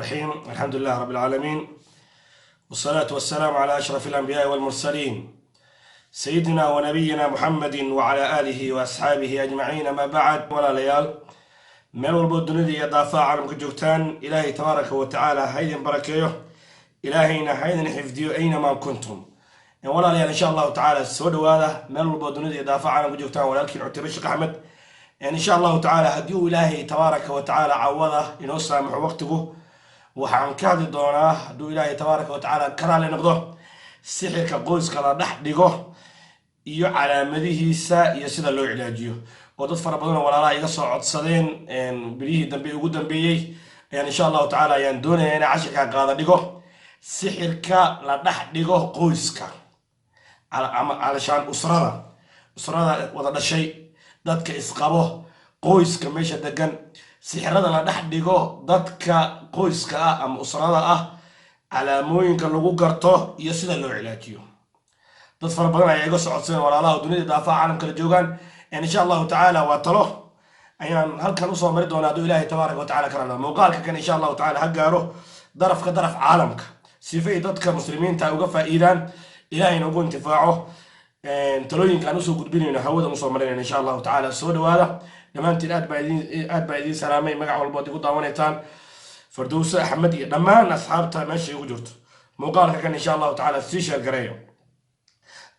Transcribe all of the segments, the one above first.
الرحيم. الحمد لله رب العالمين، والصلاة والسلام على أشرف الأنبياء والمرسلين، سيدنا ونبينا محمد وعلى آله وأصحابه أجمعين، ما بعد. Walaalayaal, meel walbo dunida iyo daafaha caalamka joogtaan, Ilaahay tabaaraka wa tacaala ha idin barakeeyo, Ilaahayna ha idin xifdiyo aynamaa kuntum. Walaalayaal, insha Allahu tacaala soo dhawaada meel walbo dunida iyo daafaha caalamka joogtaan. Walaalkiin Cutaybe Sheekh Axmed. Insha Allahu tacaala, haddii uu Ilaahay tabaaraka wa tacaala cawada inoo saamaxo waqtigu, waxaan ka hadli doonaa, hadduu Ilaahay tabaaraka wa tacaala ka raali noqdo, sixirka qoyska la dhex dhigo iyo calaamadihiisa iyo sida loo cilaajiyo, oo dad fara badan oo walaalaha iga soo codsadeen bilihii dambe ugu dambeeyey. Ayaan insha Allahu tacaala ayaan doonaya inaan cashirkaa qaada dhigo, sixirka la dhex dhigo qoyska ama calashaan usrada wada dhashay, dadka isqabo, qoyska meesha degan, sixirada la dhex dhigo dadka qoyska ah ama usrada ah, calaamooyinka lagu garto iyo sida loo cilaajiyo. Dad fara badan ayaa iga soo codsadeen, walaalaha dunida daafaha caalam kala joogaan. Insha Allahu tacaala waa talo ayaan halkan usoo mari doonaa, hadduu Ilaahay tabaaraka wa tacala ka rala. Muuqaalka kan insha Allahu tacala ha gaaro darafka daraf caalamka, sifay dadka muslimiinta ay uga faa'iidaan, Ilaahayna ugu intifaaco talooyinka aan usoo gudbinayno, hawada usoo marinayno insha Allahu tacaala. Soo dhawaada dhammaantiin, aad baa idiin salaamay magac walbood igu daawanaysaan, Fardowse Axmed iyo dhammaan asxaabta meesha igu jirto. Muuqaalka kan insha Allahu tacaala sii share gareeyo.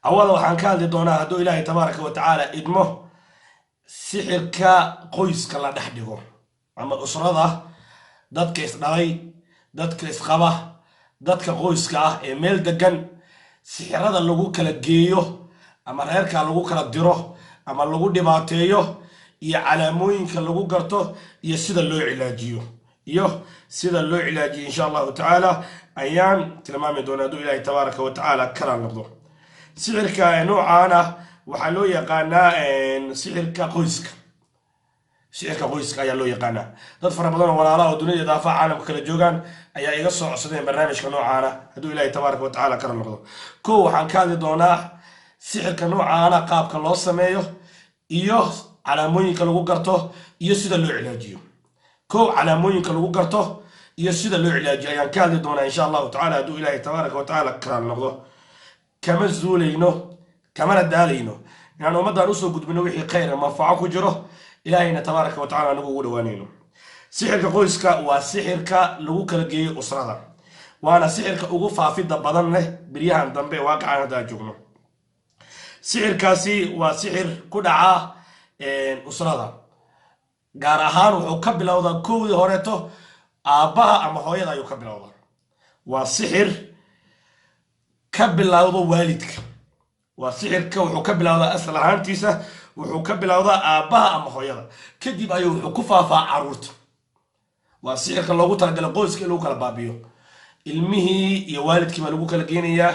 Awada waxaan ka hadli doonaa, hadduu Ilaahay tabaaraka wa tacaala idmo, sixirka qoyska la dhex dhigo ama usrada, dadka isdhalay, dadka isqaba, dadka qoyska ah ee meel degan, sixirada lagu kala geeyo ama reerka lagu kala diro ama lagu dhibaateeyo, iyo calaamooyinka lagu garto iyo sida loo cilaajiyo insha Allahu tacaala ayaan tilmaami doonaa, hadduu Ilaahay tabaaraka wa tacaala kala noqdo. Sixirka noocaan ah waxaa loo yaqaanaa sixirka qoyska. Sixirka qoyska ayaa loo yaqaanaa. Dad fara badan oo walaalaha oo dunida daafaha caalamka kala joogaan ayaa iga soo codsadeen barnaamijka noocaana, hadduu Ilaahay tabaaraka wa tacaala kala noqdo. Kow, waxaan ka hadli doonaa sixirka noocaana qaabka loo sameeyo iyo calaamooyinka lagu garto iyo sida loo cilaajiyo. Kow, calaamooyinka lagu garto iyo sida loo cilaajiyo ayaan ka hadli doonaa insha Allahu tacala, hadduu Ilaahay tabaaraka wa tacaala kala noqdo. Kama zuulayno, kamana daalayno inaan ummaddan usoo gudbino wixii khayr manfaco ku jiro, Ilaahayna tabaaraka wa tacala anagu ugu dhawaanayno. Sixirka qoyska waa sixirka lagu kala geeyo usrada, waana sixirka ugu faafidda badan leh beryahan dambe, waaqacan hadda aan joogno. Sixirkaasi waa sixir ku dhaca usrada, gaar ahaan wuxuu ka bilowdaa kowdii horeeto aabbaha ama hooyada ayuu ka bilowdaa. Waa sixir ka bilowdo waalidka. Waa sixirka wuxuu ka bilowdaa, asal ahaantiisa wuxuu ka bilowdaa aabbaha ama hooyada, kadib ayuu wuxuu ku faafaa caruurta. Waa sixirka loogu talagalay qoyska in lagu kala baabiyo. Ilmihii iyo waalidkii baa lagu kala geenayaa,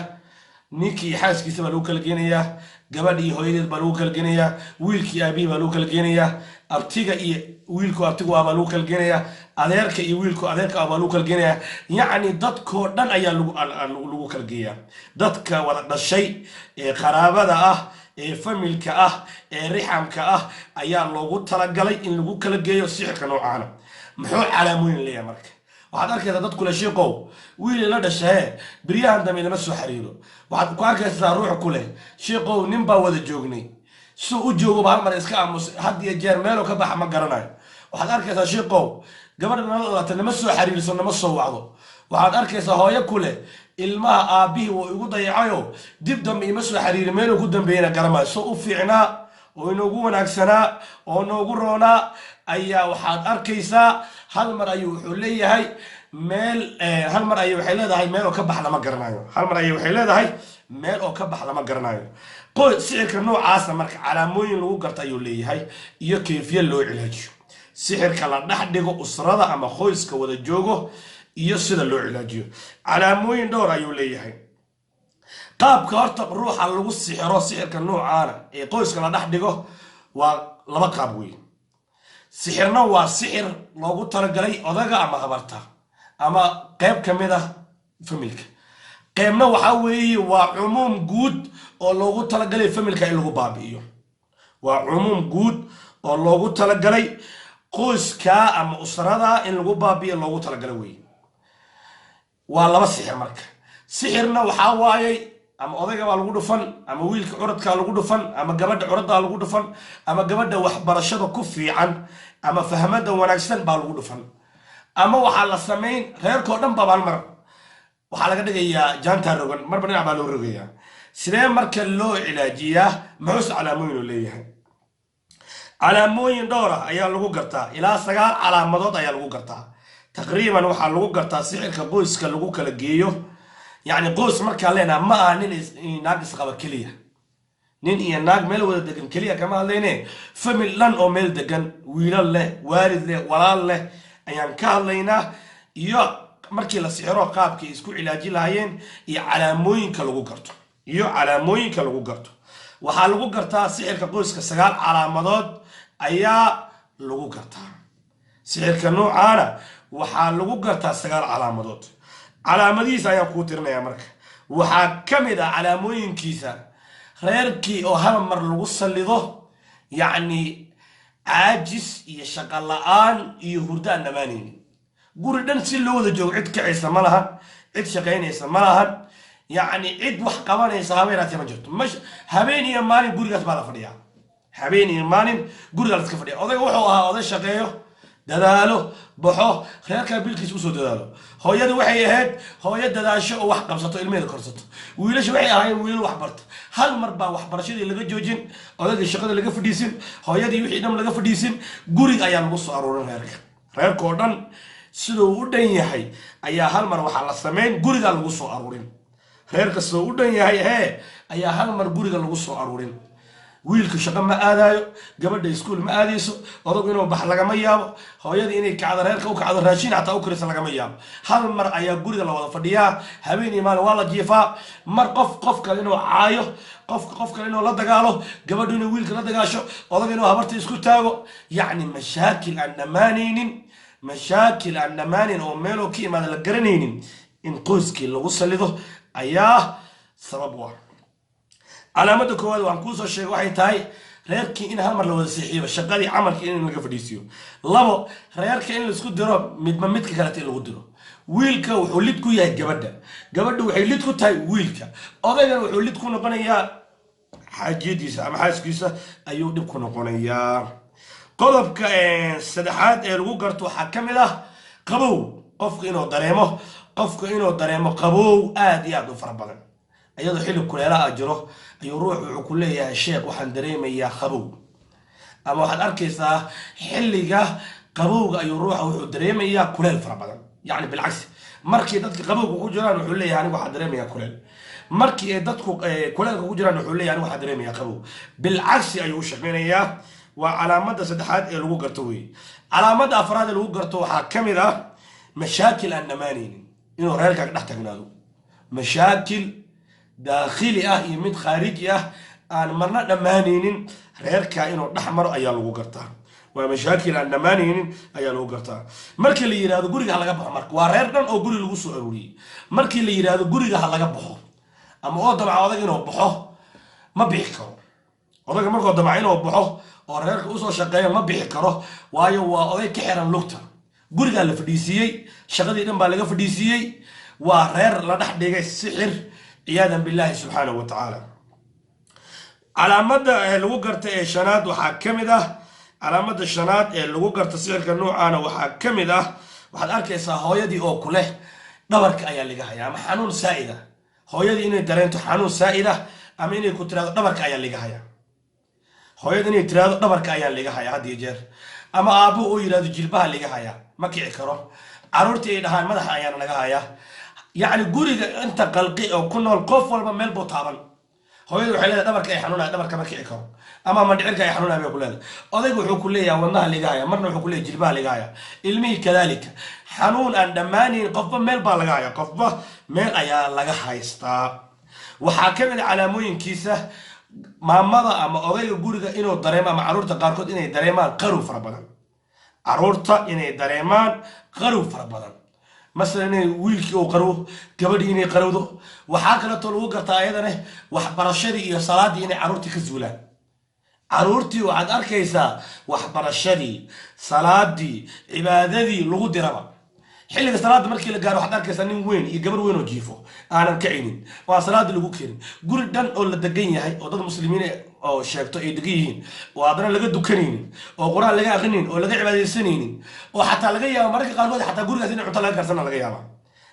ninkii iyo xaaskiisa baa lagu kala geenayaa, gabadh iyo hooyadeed baa lagu kala geenayaa, wiilkii aabihii baa lagu kala geenayaa, abtiga iyo wiilku abtigu ah baa lagu kala geenayaa, adeerka iyo wiilku adeerka ah baa lagu kala geenayaa. Yacni dadkoo dhan ayaa lagu kala geeyaa. Dadka wada dhashay ee qaraabada ah ee familka ah ee rixamka ah ayaa loogu talagalay in lagu kala geeyo sixirka noocaana. Muxuu calaamooyin leeyahay? Marka waxaad arkaysaa dad kule: "Shiiqow, wiil la dhashahee beryahan dambe lama soo xiriiro." Waxaad ku arkaysaa ruux ku leh: "Shiiqow, nin baa wada joognay, suu u joogoba hal mar iska aamus, had iyo jeer meeluu ka baxa ma garanayo." Waxaad arkaysaa: "Shiiqow, gabadha nala dhalata nama soo xiriirso, nama soo wacdo." Waxaad arkaysaa hooyo ku leh: "Ilmaha aabbihii wuu igu dayacayo, dib dambe ima soo xiriiri, meeluu ku dambeeyana garamayo." So u fiicnaa oo inoogu wanaagsanaa oo noogu roonaa ayaa waxaad arkaysaa hal mar ayuu wuxuu leeyahay meel, hal mar ayay waxay leedahay meel oo ka bax lama garanayo. Hal mar ayay waxay leedahay meel oo ka bax lama garanayo. Qoy sixirka noocaasa marka calaamooyin lagu garta ayuu leeyahay iyo kayfiya loo cilaajiyo. Sixirka la dhex dhigo usrada ama qoyska wada joogo iyo sida loo cilaajiyo, calaamooyin dhowr ayuu leeyahay. Qaabka horta ruuxa lagu sixiro sixirka noocaana ee qoyska la dhex dhigo waa laba qaab wey. Sixirna waa sixir loogu talagalay odaga ama habarta ama qayb ka mid ah familka. Qaybna waxaa weeye waa cumuum guud oo loogu talagalay familka in lagu baabi'iyo. Waa cumuum guud oo loogu talagalay qoyskaa ama usrada in lagu baabi'iyo loogu talagalay weeye. Waa laba sixir. Marka sixirna waxaa waayey ama odayga baa lagu dhufan, ama wiilka curadkaa lagu dhufan, ama gabadha curaddaa lagu dhufan, ama gabadha waxbarashada ku fiican ama fahmada wanaagsan baa lagu dhufan, ama waxaa la samayn reerkoo dhan baa hal mar waxaa laga dhigayaa jaantaa rogan, marba dhinac baa loo rogayaa. Sidee marka loo cilaajiyaa? Muxuuse calaamooyin uu leeyahay? Calaamooyin dhowr ah ayaa lagu gartaa, ilaa 9 calaamadood ayaa lagu gartaa taqriiban. Waxaa lagu gartaa sixirka qoyska lagu kala geeyo. Yacni qoys markaa leenaha ma aha nin naag isqaba keliya, nin iyo naag meel wada degan keliya kama hadlayne. Family dhan oo meel degan, wiilal leh, waalid leh, walaal leh ayaan ka hadlaynaa, iyo markii la sixiro qaabkay isku cilaaji lahaayeen iyo calaamooyinka lagu garto. Iyo calaamooyinka lagu garto waxaa lagu gartaa sixirka qoyska 9 calaamadood ayaa lagu gartaa. Sixirka noocaana waxaa lagu gartaa 9 calaamadood. Calaamadihiisa ayaan kuu tirinayaa. Marka waxaa ka mid ah calaamooyinkiisa reerkii oo hal mar lagu sallido, yacni caajis iyo shaqo la-aan iyo hurdo aan dhammaanaynin. Guri dhan si loo wada joogo, cid kacaysa ma lahan, cid shaqaynaysa ma lahan, yacni cid wax qabanaysa habeenaati ma jirto. Habeen iyo maalin gurigaas baa la fadhiyaa, habeen iyo maalin gurigaa la iska fadhiya. Odayga wuxuu ahaa oday shaqeeyo, dadaalo, baxo, reerkaa bilkiis usoo dadaalo. Hooyadu waxay ahayd hooyo dadaasho oo wax qabsato, ilmaheeda korsato. Wiilasha waxay ahaayeen wiilal wax barto. Hal mar baa waxbarashadii laga joojin, odaygii shaqada laga fadhiisin, hooyadii wixii dhan laga fadhiisin. Guriga ayaa lagu soo aruurin reerka. Reerka oo dhan siduu u dhan yahay ayaa hal mar waxaa la samayn gurigaa lagu soo aruurin. Reerka siduu u dhan yahay hee ayaa hal mar guriga lagu soo aruurin. Wiilku shaqo ma aadaayo, gabadha iskuul ma aadayso, odagu inuu bax lagama yaabo, hooyadii inay kacdo, reerka u kacdo, raashin xataa u karisa lagama yaabo. Hal mar ayaa guriga la wada fadhiyaa, habeen iyo maalin waa la jiifaa. Mar qof qof kale inuu caayo, qof qof kale inuu la dagaalo, gabadhu inuu wiilka la dagaasho, odaga inuu habarta isku taago, yacni mashaakil aan dhammaanaynin, mashaakil aan dhammaanayn oo meeloo ka imaada la garanaynin in qoyskii lagu salido ayaa sabab u ah. Calaamada koowaad waan kuusoo sheegay, waxay tahay reerkii in hal mar la wada seexiyo, shaqadii camalkii in laga fadhiisiyo. Labo, reerka in laisku diro, midba midka kaleta in lagu diro. Wiilka wuxuu lid ku yahay gabadha, gabadha waxay lid ku tahay wiilka, odaygana wuxuu lid ku noqonayaa xaajiyadiisa ama xaaskiisa ayuu dhib ku noqonayaa. Qodobka saddexaad ee lagu garto waxaa ka mid ah qabow. Qofka inuu dareemo, qofka inuu dareemo qabow aad iyo aad u fara badan, iyadoo xilli kuleelaha jiro ayuu ruux wuxuu ku leeyahay: "Sheekh, waxaan dareemayaa qabow." Ama waxaad arkaysaa xilliga qabowga ayuu ruuxa wuxuu dareemayaa kuleel fara badan, yacni bilcagsi. Markii dadka qabowga ku jiraan wuxuu leeyahay: "Anigu waxaan dareemayaa kuleel." Markii ay dadku kuleelka ku jiraan wuxuu leeyahay: "Anigu waxaan dareemayaa qabow." Bilcagsi ayuu u shaqeynayaa. Waa calaamada saddexaad ee lagu garto weeye. Calaamada afraad ee lagu garto waxaa ka mid ah mashaakil aan dhammaanaynin inuu reerkaaga dhex tagnaado, mashaakil daakhili ah iyo mid khaariji ah aan marna dhammaanaynin reerkaa inuu dhex maro ayaa lagu gartaa. Waa mashaakil aan dhammaanaynin ayaa lagu gartaa. Markii la yidhahdo guriga ha laga baxo, marka waa reer dhan oo guri lagu soo aruuriyey, markii la yidhahdo guriga ha laga baxo ama oo damca odag inuu baxo, ma bixi karo. Odayga markuu damca inuu baxo oo reerka usoo shaqeeyo, ma bixi karo, waayo waa oday ka xiran lugta. Gurigaa la fadhiisiiyey, shaqadii dhan baa laga fadhiisiiyey. Waa reer la dhex dhigay sixir, ciyaadan billaahi subxaanahu wa tacaala. Calaamada ee lagu garta ee shanaad waxaa ka mid ah, calaamada shanaad ee lagu garta sixirka noocaana waxaa ka mid ah, waxaad arkaysaa hooyadii oo ku leh: "Dhabarka ayaa laga hayaa," ama xanuun saa'id ah. Hooyadii inay dareento xanuun saa'id ah ama inay ku tiraahdo: "Dhabarka ayaa laga hayaa." Hooyada inay tiraahdo: "Dhabarka ayaa laga hayaa," had iyo jeer, ama aabbuhu uu yidhahdo: "Jilbaha laga hayaa, ma kici karo." Carruurtii ay dhahaan: "Madaxa ayaana naga hayaa." Yacni guriga inta qalqi oo ku nool qof walba meel buu taaban. Hooyadu waxay leedahay: "Dhabarka ay xanuunaya, dhabarka ma kici karo," ama mandhicirka ay xanuunaya bay ku leedahay. Odaygu wuxuu ku leeyahay: "Wadnaha liga haya." Marna wuxuu ku leeyahay: "Jilbaha liga haya." Ilmihii kadaalika, xanuun aan dhammaanayn, qofba meel baa laga haya, qofba meel ayaa laga haystaa. Waxaa ka mid a calaamooyinkiisa maamada ama odayga guriga inuu dareemo ama carruurta qaarkood inay dareemaan qarow fara badan. Carruurta inay dareemaan qarow fara badan, masalan inay wiilkii uu qarow, gabadhii inay qarowdo. Waxaa kaleetoo lagu gartaa ayadane waxbarashadii iyo salaadii inay carruurtii ka zuulaan. Carruurtii waxaad arkaysaa waxbarashadii, salaadii, cibaadadii lagu diraba. Xilliga salaada markii la gaaro, waxaad arkaysaa nin weyn iyo gabar weyn oo jiifo aanan kacinin, waa salaada lagu keenin. Guri dhan oo la degan yahay oo dad muslimiin oo sheegto ay degan yihiin oo haddana laga dukanaynin, oo qur-aan laga aqrinin, oo laga cibaadaysanaynin, oo xataa laga yaabo mararka qaarkood xataa gurigaas in cunto laga karsana laga yaaba.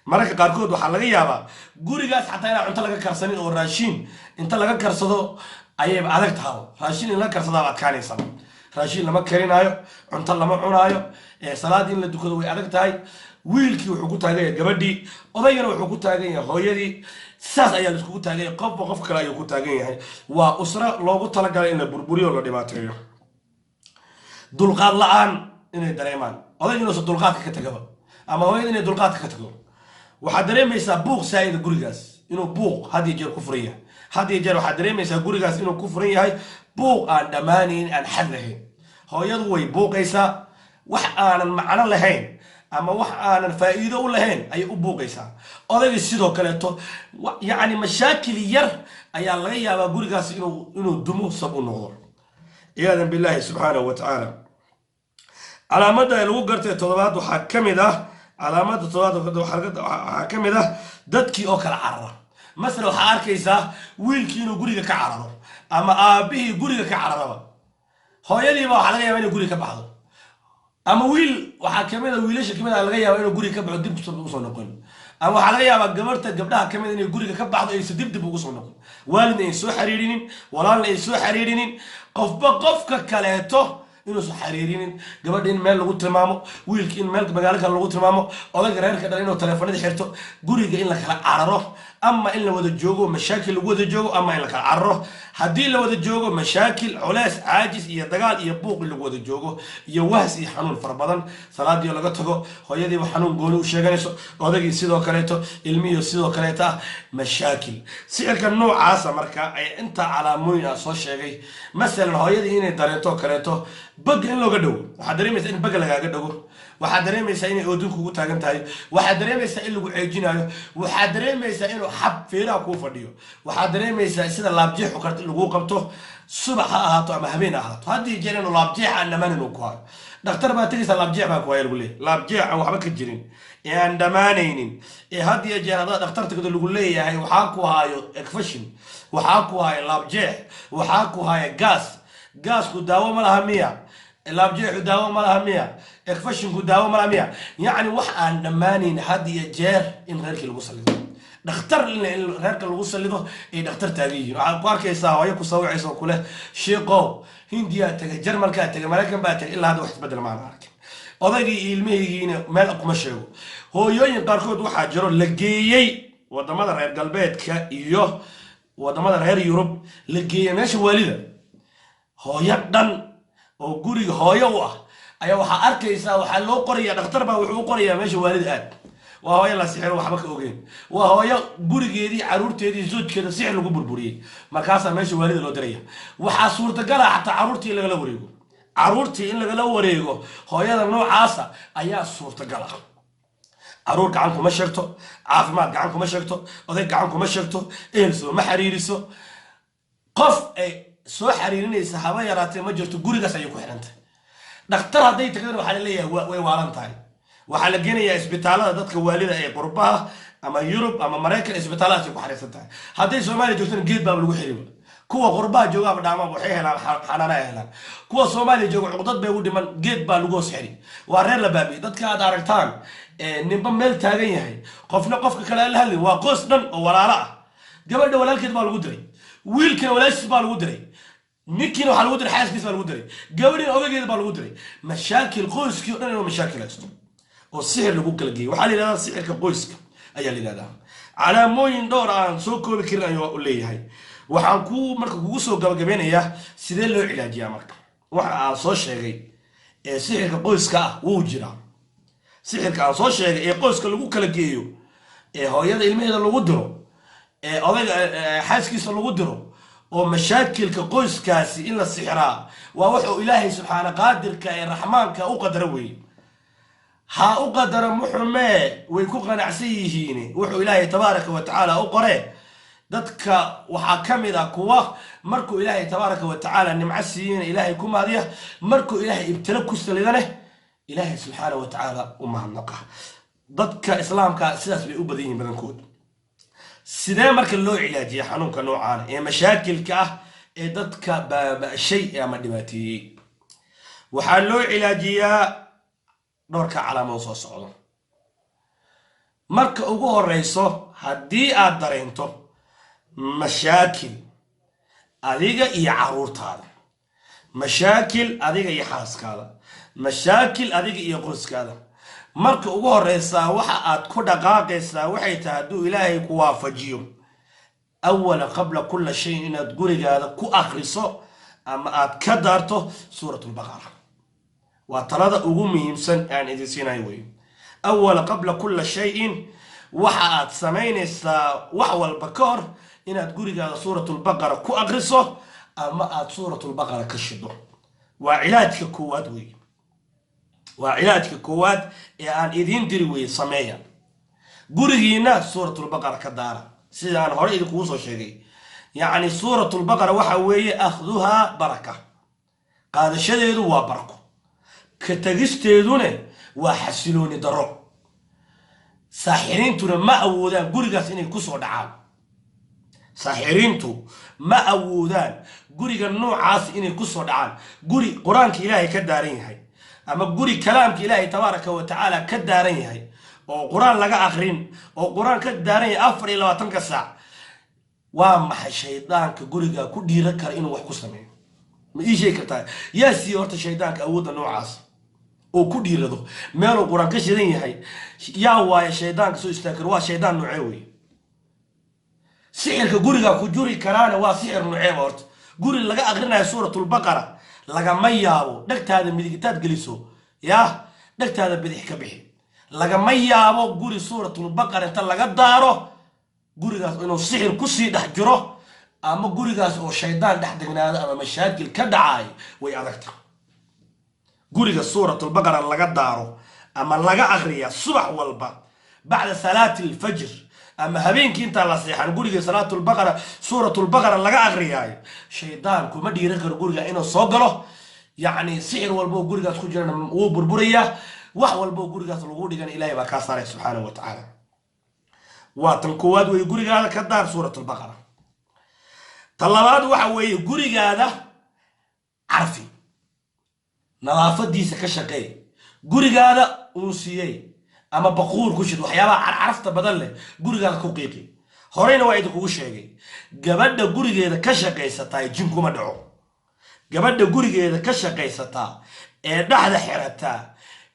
Mararka qaarkood waxaa laga yaabaa gurigaas xataa inaan cunto laga karsanin, oo raashiin inta laga karsado ayayba adag tahay. Raashiin in laga karsadaaba adkaanaysaba. Raashiin lama karinaayo, cunto lama cunaayo, salaad in la dukado way adag tahay. Wiilkii wuxuu ku taagan yahay gabadhii, odaygana wuxuu ku taagan yahay hooyadii. Saas ayaa la iskugu taagan yahay, qofba qof kale ayuu ku taagan yahay. Waa usro loogu talagalay in la burburiyo o la dhibaateeyo. Dulqaad la-aan inay dareemaan, odayga inuusan dulqaadka ka tagaba ama hooyada inay dulqaadka ka tago. Waxaad dareemaysaa buuq saa'ida gurigaas, inuu buuq had iyo jeer ku furan yahay. Had iyo jeer waxaad dareemaysaa gurigaas inuu ku furan yahay buuq aan dhammaanayn, aan xad lahayn. Hooyadu way buuqaysaa, wax aanan macno lahayn ama wax aanan faa'iido u lahayn ayay u buuqaysaa. Odaygii sidoo kaleeto, yacni mashaakil yar ayaa laga yaabaa gurigaas inuu dumo sab u noqdo, ciyaadan billahi subxaanahu wa tacaala. Calaamadda lagu gartay toddobaad waxaa ka mid ah, calaamada toddobaad waxaa ka mid ah dadkii oo kala carara. Masala, waxaa arkaysaa wiilkii inuu guriga ka cararo ama aabihii guriga ka cararaba. Hooyadiiba waxaa laga yaaba inay guriga ka baxdo, ama wiil waxaa kamid a wiilasha kamid a laga yaaba inuu guriga ka baxo, dib usoo noqon. Ama waxaa laga yaabaa gabarta gabdhaha kamid inay guriga ka baxdo, aysan dib ugu soo noqon. Waalidna ay soo xiriirinin, walaalna ay soo xiriirinin, qofba qofka kaleeto inuusan xiriirinin. Gabadha in meel lagu tilmaamo, wiilka in meel magaalo kale lagu tilmaamo, odayga reerka dhan inuu taleefanadii xirto, guriga in la kala cararo, ama in la wada joogo mashaakil lagu wada joogo, ama in la kala cararo. Haddii la wada joogo, mashaakil, culees, caajis iyo dagaal iyo buuq in lagu wada joogo, iyo wahs iyo xanuun fara badan. Salaadii oo laga tago, hooyadiiba xanuun gooni u sheeganayso, odaygii sidoo kaleeto, ilmihii sidoo kaleeto ah, mashaakil. Sixirka noocaasa marka ay intaa calaamooyin ah soo sheegay, masalan hooyadii inay dareento oo kaleeto baga in looga dhawo. Waxaad dareemaysaa in baga lagaaga dhago, waxaad dareemaysaa inay oodin kugu taagan tahay, waxaad dareemaysaa in lagu ceejinayo, waxaad dareemaysaa inuu xab feeraha kuu fadhiyo, waxaad dareemaysaa sida laabjeexu karta in laguu qabto, subax ha ahaato ama habeen ha ahaato, haddii jeer inuu laabjeex aan dhammaan inuu ku hayo. Dhakhtar baa tegaysaa, laabjeex baa ku haya lagu leeyahy. Laabjeex aan waxba ka jirin ee aan dhammaanaynin ee had iyo jeer haddaad dhakhtar tagto lagu leeyahay waxaa ku haayo infection, waxaa ku haayo laabjeex, waxaa ku haayo gaas. Gaasku daawo ma laha miya? Laabjeexu daawo ma laha miya? Infectionku daawo ma laha miya? Yacni wax aan dhammaanayn had iyo jeer in reerkii lagu salido, dhakhtar in reerka lagu salido ay dhakhtar taagan yihiin. Waxaad ku arkaysaa hooyo ku sawicaysa oo kuleh, "Shiiqow, Hindiyaa tegay, Jarmalkaa tegay, Maraykan baa tegay, ilaa hadda wax isbedel maan arkin. Odaygii iyo ilmahaygiina meel kuma sheego." Hooyooyin qaarkood waxaa jiro la geeyey wadamada reer galbeedka iyo wadamada reer Yurub, la geeyey meesha waalida. Hooyo dhan oo guriga hooyo u ah ayaa waxaa arkaysaa waxaa loo qoraya, dhakhtar baa wuxuu u qorayaa meesha waalida aad. Waa hooyo la sixiro, waxba ka ogeyn. Waa hooyo gurigeedii, caruurteedii, zoojkeeda sixir lagu burburiyey. Markaasaa meesha waalida loo diraya. Waxaa suurtagala xataa caruurtii in lagala wareego, caruurtii in lagala wareego hooyada noocaasa ayaa suurtagal ah. Caruur gacan kuma sheegto, caafimaad gacan kuma sheegto, oday gacan kuma sheegto, ehel sooma xiriiriso. Qof ay soo xiriirinaysa haba yaraatee ma jirto. Gurigaas ayay ku xidhantay. Dhakhtar hadday tagdana waxaa la leeyahay way waalan tahay. Waxaa la geenayaa isbitaalada dadka waalida ee qurbaha ama Yurub ama Maraykan, isbitaalladaasay ku xariirsan tahay. Hadday Soomaaliya joogtana geed baaba lagu xiriba. Kuwa qurbaha joogaaba dhaamaaba, waxay helaan xanaana ay helaan. Kuwa Soomaaliya jooga cuqdad bay u dhiman, geed baa lagu hoos xiri. Waa reer la baabi'ey. Dadka aad aragtaan ninba meel taagan yahay, qofna qofka kale aan la hadlin, waa qoys dhan oo walaalo ah. Gabadha walaalkeed baa lagu diray, wiilkana walaashiis baa lagu diray, ninkiina waxaa lagu diray xaaskiis baa lagu diray, gabadhiina odageeda baa lagu diray. Mashaakil, qoyskii o dhan inuu mashaakil haysto oo sixir lagu kala geeyey. Waxaa la yidhahdaa sixirka qoyska ayaa la yidhahdaa. Calaamooyin dhowr aan soo koobi karin ayuu u leeyahay. Waxaan ku marka kugu soo gabagabeynayaa, sidee loo cilaajiyaa? Marka waxa aan soo sheegay ee sixirka qoyska ah wuu jiraa. Sixirka aan soo sheegay ee qoyska lagu kala geeyo, ee hooyada ilmaheeda lagu diro, ee odayga xaaskiisa lagu diro, oo mashaakilka qoyskaasi in la sixiraa, waa wuxuu Ilaahay subxaana qaadirka ee raxmaanka u qadaro weeye. Ha u qadaro muxumee, way ku qanacsan yihiin wuxuu Ilaahay tabaaraka wa tacaala u qoree. Dadka waxaa ka mid ah kuwa markuu Ilaahay tabaaraka wa tacaala nimco siiyeyna Ilaahay ku mahadiya, markuu Ilaahay ibtilo ku salidane Ilaahay subxaana wa tacaala u mahadnaqa. Dadka islaamka sidaas bay u badan yihiin badankood. Sidee marka loo cilaajiya xanuunka noocaan ee mashaakilka ah ee dadka baaba'shay ama dhibaateeyey? Waxaa loo cilaajiyaa dhowrka calaamado soo socdo. Marka ugu horeyso, haddii aad dareento mashaakil adiga iyo caruurtaada, mashaakil adiga iyo xaaskaada, mashaakil adiga iyo qoyskaada, marka ugu horeysaa waxa aad ku dhaqaaqaysaa waxay tahay, hadduu Ilaahay ku waafajiyo, awala qabla kulla shayin inaad gurigaada ku akriso ama aad ka daarto Suurat Lbaqara. Waa talada ugu muhiimsan aan idin siinayo wey. Awala qabla kulla shayin, waxa aad samaynaysaa wax walba ka hor inaad gurigaada Suuratulbaqara ku akriso ama aad Suuratulbaqara ka shido. Waa cilaajka koowaad wey, waa cilaajka koowaad ee aan idiin diri weye. Sameeya, gurigiina Suuratulbaqara ka daara. Sida aan hore idinkugu soo sheegay, yacni Suuratulbaqara waxa weeye akhduhaa baraka, qaadashadeedu waa barako, ka tegisteedune waa xasilooni daro. Saaxiriintuna ma awoodaan gurigaas inay kusoo dhacaan. Saaxiriintu ma awoodaan guriga noocaas inay kusoo dhacaan. Guri Qur-aanka Ilaahay ka daaran yahay ama guri kalaamka Ilaahay tabaaraka wa tacaala ka daaran yahay oo Qur-aan laga akrin oo Qur-aan ka daaran yahay 24-ka saac, waa maxay shaydaanka guriga ku dhiiran kara inuu wax ku sameeyo? Ma ii sheegi kartaa yaa siiye horta shaydaanka awoodda noocaas oo ku dhiirado meeluu Qur-aan ka shidan yahay? Yaa waaya shaydaanka soo istaagi karo? Waa shaydaan noocee wey sixirka guriga ku juri karaana? Waa sixir noceeba horta guri laga akrinayo Suuratulbaqara? Lagama yaabo dhegtaada midig intaad geliso, yaa dhegtaada bidix ka bixi. Lagama yaabo guri Suuratulbaqara inta laga daaro gurigaas inuu sixir kusii dhex jiro ama gurigaas oo shaydaan dhex degnaado ama mashaakil ka dhacaay. Way adagta. Guriga Suuratulbaqara laga daaro ama laga akriya subax walba bacda salaati alfajr ama habeenkii intaan la seexan, guriga salaatulbaqara, Suuratulbaqara laga akriyaayo, shaydaan kuma dhiiran karo guriga inuu soo galo. Yacni sixir walba oo gurigaas ku jirana wuu burburayaa. Wax walba oo gurigaas lagu dhigana Ilahay baa kaa saaray subxaanahu wa tacaala. Waa tan koowaad weeye, gurigaada ka daar Suuratulbaqara. Ta labaad waxa weeye, gurigaada carfi, nadaafadiisa ka shaqeey. Gurigaada unsiyey ama baquur ku shid, waxyaabaha carcarafta badan leh gurigaada ku qiiqi. Horeyna waa idinkugu sheegay, gabadha gurigeeda ka shaqaysataa jin kuma dhaco. Gabadha gurigeeda ka shaqaysataa ee dhexda xirataa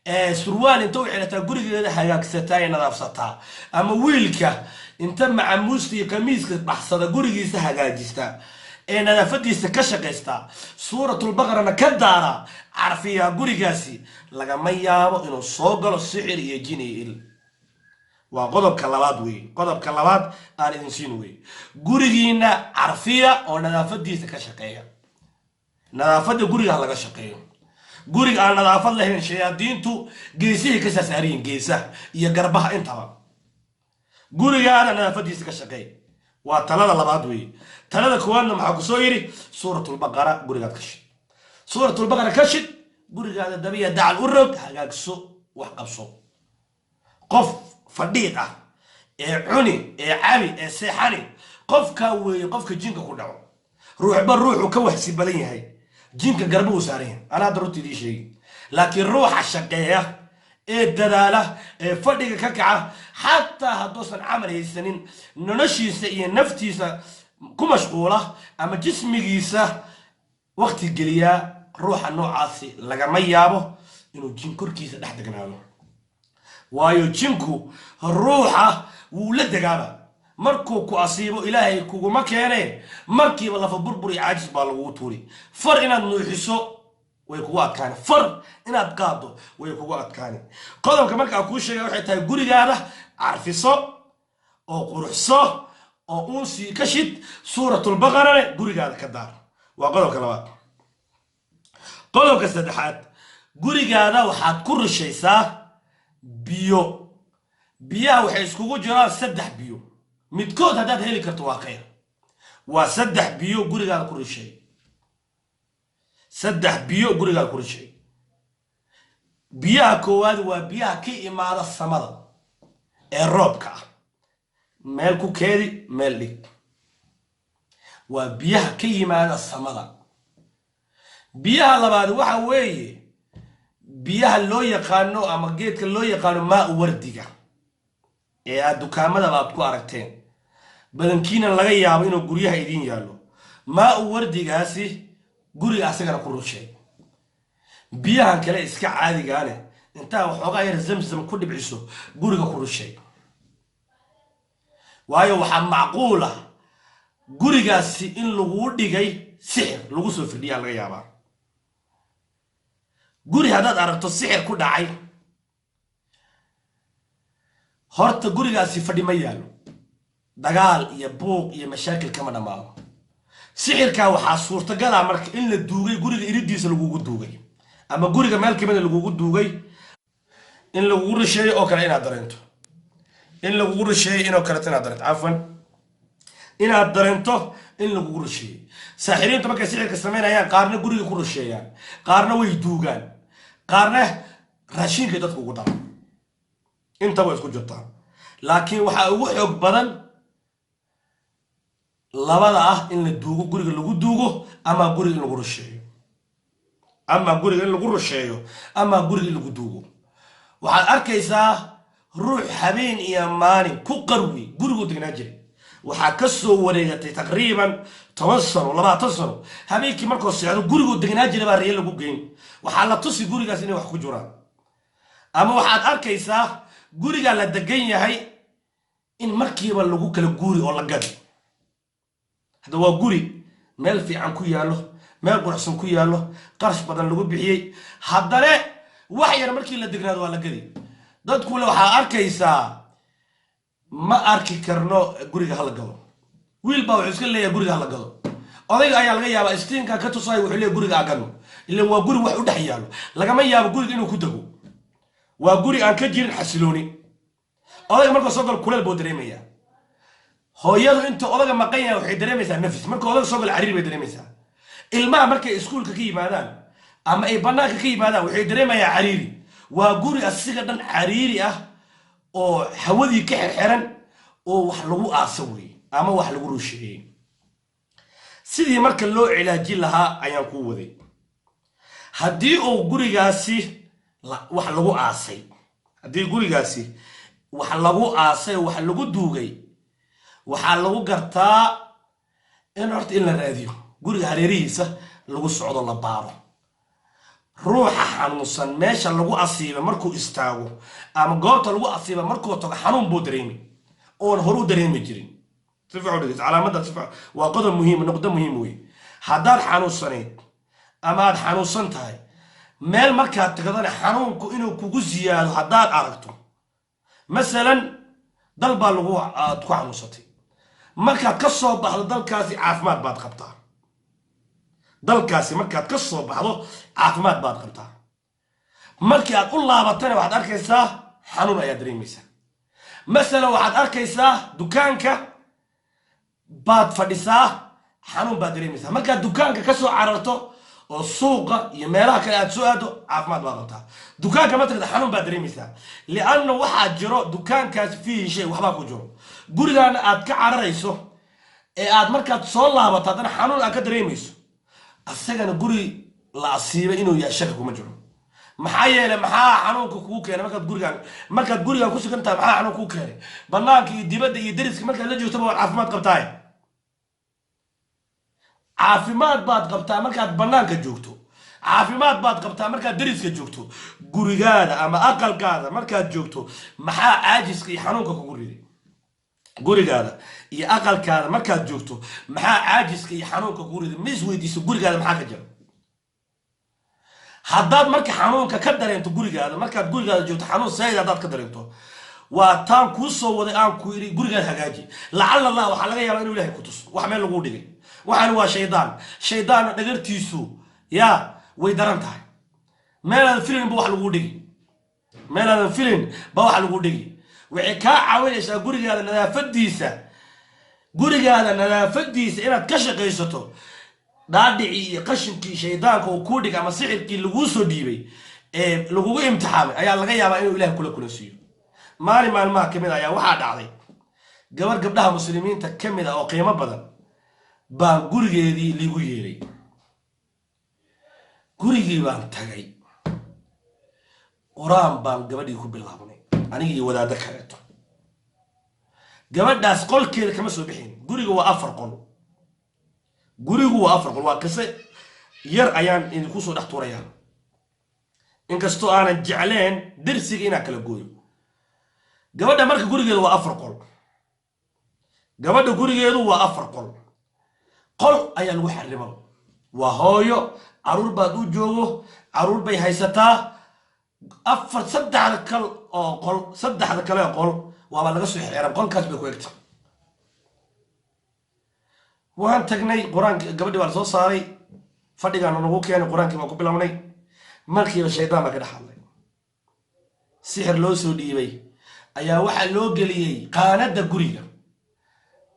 ee surwaal inta u xirataa gurigeeda hagaagsataa ee nadaafsataa, ama wiilka inta macamuusta iyo kamiiska baxsada gurigiisa hagaajista ee nadaafadiisa ka shaqaystaa, Suuratulbaqarana ka daara, carfiyaa gurigaasi, lagama yaabo inuu soo galo sixir iyo jin iyo il. Waa qodobka labaad weeye. Qodobka labaad aan idin siin weye, gurigiina carfiya oo nadaafadiisa ka shaqeeya. Nadaafadda guriga ha laga shaqeeyo. Guriga aan nadaafad lahayn shayaadiintu geesihii ka saasaariyiin, geesaha iyo garbaha intaba. Gurigaada nadaafadiisa ka shaqeey, waa talada labaad weeye. Talada koowaadna maxaa kusoo yidhi? Suuratulbaqara gurigaad ka shid, Suuratulbaqara ka shid gurigaada, dabiya dacal u rog, hagaagso, wax qabso. Qof fadhiid ah ee cuni ee cabi ee seexani, qofkaa weeye qofka jinka ku dhaco. Ruuxba ruuxu ka waxsi badan yahay, jinka garba uu saaran yahay. Anaa hadda runta idii sheegi. Laakiin ruuxa shaqeeya ee dadaala ee fadhiga ka kaca, xataa hadduusan camal haysanin, noloshiisa iyo naftiisa ku mashquula ama jismigiisa waqti geliyaa, ruuxa noocaasi lagama yaabo inuu jin korkiisa dhex degnaado. Waayo jinku ruuxa wuu la degaaba. Markuu ku asiibo, Ilaahay kuguma keene, markiiba lafa burbur iyo caajis baa lagugu tuuri. Far inaad nuuxiso way kugu adkaani, far inaad qaaddo way kugu adkaani. Qodobka markaa kuu sheegay waxay tahay, gurigaada carfiso oo quruxso oo unsii ka shid, Suuratulbaqarane gurigaada ka daar. Waa qodobka labaad. Qodobka saddexaad, gurigaada waxaad ku rushaysaa biyo. Biyaha waxay iskugu jiraan saddex biyo, midkood haddaad heli karto waa khayr. Waa saddex biyo gurigaada ku rushay, saddex biyo gurigaada ku rushay. Biyaha koowaad waa biyaha ka imaada samada. ee roobka ah meel ku keedi, meel dhig. Waa biyaha ka yimaada samada. Biyaha labaad waxa weeye biyaha loo yaqaano ama geedka loo yaqaano maa wardiga ee aad dukaamadaba aad ku aragteen, badankiina laga yaabo inuu guryaha idiin yaallo. Maa u wardigaasi guriga asagana ku rushay. Biyahan kale iska caadigaane intaa waxoogaa yar Zamzam ku dhibciso, guriga ku rushay. Waayo, waxaa macquul ah gurigaasi in laguu dhigay sixir, lagu soo firdhiyaa laga yaabaa. Guri haddaad aragto sixir ku dhacay, horta gurigaasi fadhi ma yaallo, dagaal iyo buuq iyo mashaakil kama dhammaado. Sixirkaa waxaa suurtagala marka in la duugay, guriga iridiisa lagugu duugay ama guriga meel kamida lagugu duugay, in lagugu rusheeyo oo kale inaad dareento, in lagugu rusheeyo inoo kaleeto inaad dareento, cafwan, inaad dareento in lagugu rusheeyo. Saaxiriintu markay sixirka samaynayaan, qaarna guriga ku rusheeyaan, qaarna way duugaan, qaarna raashinkay dadka ugu daran. Intaba isku jirtaa, laakiin waxaa ugu xoog badan labada ah: in la duugo, guriga lagu duugo, ama guriga in lagu rusheeyo, ama guriga in lagu rusheeyo, ama guriga in lagu duugo. Waxaad arkaysaa ruux habeen iyo maalin ku qarwi guriguu degnaa jiray. Waxaa ka soo wareegatay taqriiban 10 sano, 20 sano. Habeenkii markuu seexdo, guriguu degnaa jiray baa riyo lagu geyn. Waxaa la tusi gurigaas inay wax ku jiraan. Ama waxaad arkaysaa gurigaa la degan yahay in markiiba lagu kala guuri oo la gadi. Hadda waa guri meel fiican ku yaallo, meel quruxsan ku yaallo, qarash badan lagu bixiyey, haddana wax yar markii la degnaado waa la gadi. Dadkule waxaa arkaysaa ma arki karno, guriga hala gado. Wiil baa wuxuu iska leeyahay guriga hala gado. Odayga ayaa laga yaabaa istiinka ka tusaayo, wuxuu leeyahay guriga agano. Ilan waa guri wax u dhex yaallo, lagama yaabo guriga inuu ku dego. Waa guri aan ka jirin xasilooni. Odayga markuu soo galo kuleel buu dareemayaa. Hooyadu intuu odaga maqan yahay waxay dareemaysaa nafis, markuu odaga soo galo cariir bay dareemaysaa. Ilmaha markay iskuulka ka yimaadaan ama ay banaanka ka yimaadaan waxay dareemayaa cariiri. Waa guri asiga dhan cariiri ah oo hawadii ka xirxiran oo wax lagu aasa weeye ama wax lagu rusheeyey. Sidii marka loo cilaajin lahaa ayaan kuu waday. Haddii uu gurigaasi wax lagu aasay, haddii gurigaasi wax lagu aasay, wax lagu duugay, waxaa lagu gartaa in horta in la raadiyo, guriga hareerihiisa lagu socdo, la baaro. Ruuxa xanuunsan meesha lagu asiibay markuu istaago ama goobta lagu asiibay markuu tago, xanuun buu dareemi oon hore u dareemi jirin. Si fiican u dhegeyso calaamadda, si fiican. Waa qodob muhiim, noqdo muhiim wey. Haddaad xanuunsanayd ama aad xanuunsan tahay, meel markaad tagdana xanuunku inuu kugu siyaado haddaad aragto, masalan dal baa lagu aad ku xanuunsatay, markaad ka soo baxdo dalkaasi caafimaad baad qabtaa. Dalkaasi markaad ka soo baxdo caafimaad baad qabtaa, markii aad u laabatana waxaad arkaysaa xanuun ayaad dareemaysaa. Masalan waxaad arkaysaa dukaanka baad fadhisaa, xanuun baad dareemaysaa. Markaad dukaanka ka soo cararto oo suuqa iyo meelaha kale aad soo aado, caafimaad baad qabtaa. Dukaanka ma tagda, xanuun baad dareemaysaa, lianna waxaa jiro dukaankaas fiihi shay, waxbaa ku jiro. Gurigaana aad ka cararayso ee aad markaad soo laabato haddana xanuun aad ka dareemayso, asagana guri la asiibay inuu yahay shaki kuma jiro. Maxaa yeelay, maxaa xanuunka kugu keenay markaad gurigaan ku sugan tahay? Maxaa xanuun kugu keenay banaanka iyo dibadda iyo deriska markaad la joogtaba waad caafimaad qabtaay? Caafimaad baad qabtaa markaad banaanka joogto, caafimaad baad qabtaa markaad deriska joogto. Gurigaada ama aqalkaada markaad joogto, maxaa caajiska iyo xanuunka kugu riday? Gurigaada iyo aqalkaada markaad joogto, maxaa caajiska iyo xanuunka kugu riday? Ma isweydiiso gurigaada maxaa ka jira? Haddaad marka xanuunka ka dareento gurigaada markaad gurigaada joogto, xanuun saaid haddaad ka dareento, waa taan kuu soo waday aan ku yidhi gurigaada hagaaji. Lacala Allah, waxaa laga yaabaa inuu Ilahay ku tuso wax meel laguu dhigay. Waxaan waa shaydaan, shaydaanna dhagartiisu yaa way daran tahay. Meelaadan filin ba wax laguu dhigi, meelaadan filin ba wax lagu dhigi. Waxay kaa caawinaysaa gurigaada nadaafadiisa, gurigaada nadaafadiisa inaad ka shaqaysato. Dhaadhicii iyo qashinkii shaydaanka uu kuu dhigay ama sixirkii laguu soo dhiibay ee lagugu imtixaamay ayaa laga yaabaa inuu Ilahay kula kulansiiyo. Maalin maalmaha ka mid ayaa waxaa dhacday gabar gabdhaha muslimiinta ka mid ah oo qiimo badan baan gurigeedii liigu yeeray. Gurigii baan tagay, qur-aan baan gabadhii ku bilaabnay, anigii iyo wadaaddo kaleeto. Gabadhaas qolkeeda kama soo bixin. Guriga waa 4 qol, gurigu waa 4 qol. Waa qiso yar ayaan idinku soo dhex tuurayaa, inkastoo aanan jecleen dersiga inaan kala gooyo. Gabadha marka gurigeedu waa 4 qol, gabadha gurigeedu waa 4 qol. Qol ayaa lagu xarimo. Waa hooyo, caruur baad u joogo, caruur bay haysataa. Afar saddexda kal oo qol, saddexda kale oo qol waaba laga soo xeeran, qolkaas bay ku egta. Waan tagnay, qur-aanki gabadhii baa la soo saaray, fadhigaana nagu keenay, qur-aankii baan ku bilownay. Markiiba shaydaan baa ka dhex hadlay. Sixir loo soo dhiibay ayaa waxaa loo geliyey qaanadda guriga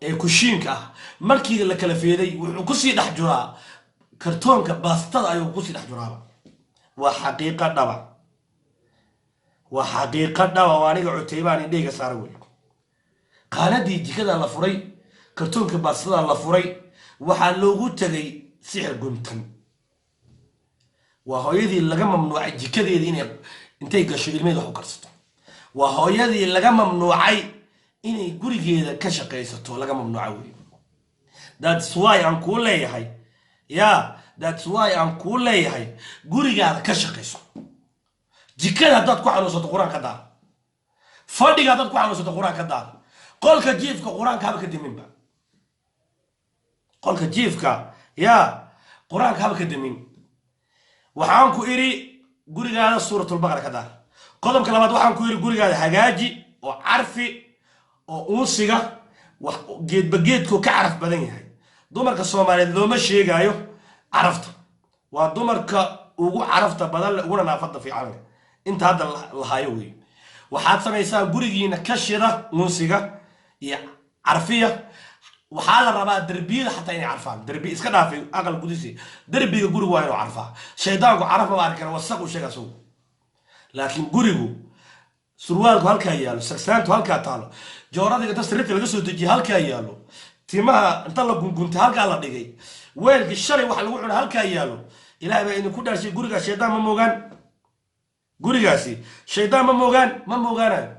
ee kushiinka ah. Markii la kala feeday, wuxuu kusii dhex juraa kartoonka baastada ayuu kusii dhex juraaba. Waa xaqiiqo dhaba, waa xaqiiqo dhaba oo aniga Cuteybaan indheyga saara wey. Qaanadii jikada la furay, kartoonka baastada la furay, waxaa loogu tegay sixir guntan. Waa hooyadii laga mamnuucay jikadeedii inay intay gasho ilmeheeda wax u karsato. Waa hooyadii laga mamnuucay inay gurigeeda ka shaqaysato, laga mamnuuca wey. That's why aan kuu leeyahay, ya, that's why aan kuu leeyahay gurigaada ka shaqayso. Jikada haddaad ku xanuunsato, qur-aan ka daar. Fadhiga haddaad ku xanuunsato, qur-aan ka daar. Qolka jiifka qur-aanka haba ka diminba, qolka jiifka ya qur-aanka haba ka dimin. Waxaan ku idhi gurigaada Suuratulbaqara ka daar. Qodobka labaad, waxaan ku idhi gurigaada hagaaji oo carfi oo uunsiga wax geedba geedkuu ka caraf badan yahay. Dumarka Soomaaliyeed looma sheegaayo carafta, waa dumarka ugu carafta badan leh, uguna naafada fiican leh inta hadda lahaayo wey. Waxaad samaysaa gurigiina ka shida uunsiga iyo carfiya. Waxaa la rabaa derbiyada xataa inay carfaan. Derbi iska dhaafay aqal gudisi, derbiga gurigu waa inuu carfaa. Shaydaanku caraf maba arki kara, wasaq uu sheega asagu. Laakiin gurigu surwaalku halkaa yaalo, sagsaantu halkaa taalo, jooradiga inta sariirta laga soo dejiyay halkaa yaalo, timaha inta la gunguntay halkaa la dhigay, weelkii shalay waxa lagu cuna halkaa yaalo, Ilahay baa idinku dhaarshay, gurigaas shaydaan ma moogaan? Gurigaasi shaydaan ma moogaan? Ma moogaanayo.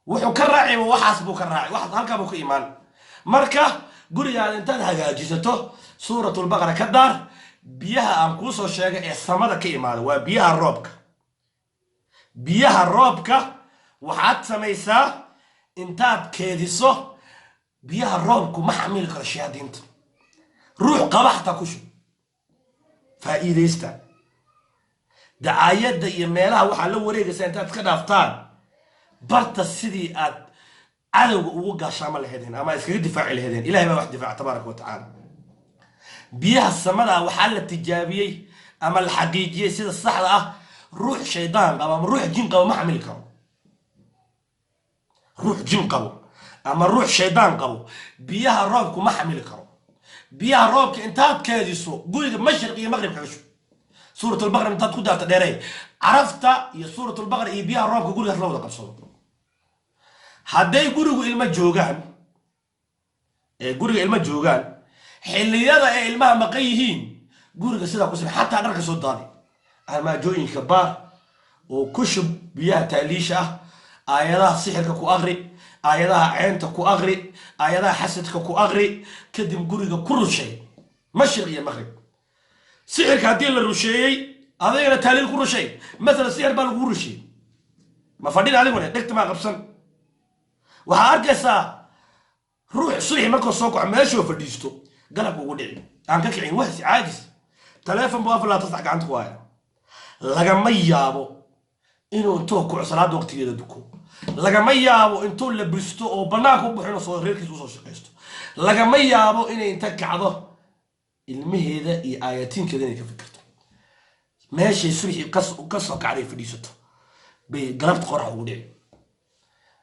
Wuxuu ka raacayba waxaas buu ka raacay, waxaas halkaa buu ka imaan. Marka gurigaada intaad hagaajisato, Suuratulbaqara ka daar. Biyaha aan kuu soo sheegay ee samada ka imaada waa biyaha roobka. Biyaha roobka waxaad samaysaa intaad keediso. Biyaha roobku ma xamili karo shayaadiinta, ruux qaba xataa ku shub. Faa'iidaysta dacaayadda iyo meelaha waxaa la wareegaysaa intaad iska dhaaftaan, barta sidii aad cadowga ugu gaashaamo lahaydeen ama iskaga difaaci lahaydeen. Ilahay baa wax difaaca, tabaaraka wa tacaala. Biyaha samada waxaa la tijaabiyey ama la xaqiijiyey sida saxda ah, ruux shaydaan qabo ama ruux jin qabo ma xamili karo. Ruux jin qabo ama ruux shaydaan qabo biyaha roobku ma xamili karo. Biyaha roobka intaad keediso, guriga mashriq iyo maqrib kaga shub. Suuratulbaqra intaad ku daarta dheerey, carafta iyo Suuratulbaqra iyo biyaha roobka gurigaas la wada qabsado. Hadday gurigu ilmo joogaan, ee guriga ilmo joogaan, xilliyada ay ilmaha maqan yihiin guriga sidaa ku samey. Xataa dharka soo daadi, armaajooyinka baar oo ku shub biyaha taaliisha ah. Aayadaha sixirka ku aqri, aayadaha ceynta ku aqri, aayadaha xasadka ku aqri, kadib guriga ku rushay mashriq iyo maqrib. Sixirka haddii la rusheeyey, adigana taaliil ku rushay. Masalan sixir baa lagu rusheeyey, ma fadhin adiguna dhegta maa qabsan. Waxaa arkaysaa ruux subaxi markuu soo kaco meeshuu fadhiisto galabka ugu dhici aan ka kicin, wahsi, caajis, taleefon buu 24 sac gacanta ku haya. Lagama yaabo inuu intuu kaco salaada waqtigeeda duko. Lagama yaabo intuu labisto oo banaanka u baxo inuu soo reerkiisa usoo shaqaysto. Lagama yaabo inay inta kacdo ilmaheeda iyo aayatiinkeeda inay ka fikirto. Meeshay subaxii ka soo kacday fadhiisato bay galabta qorax ugu dhici.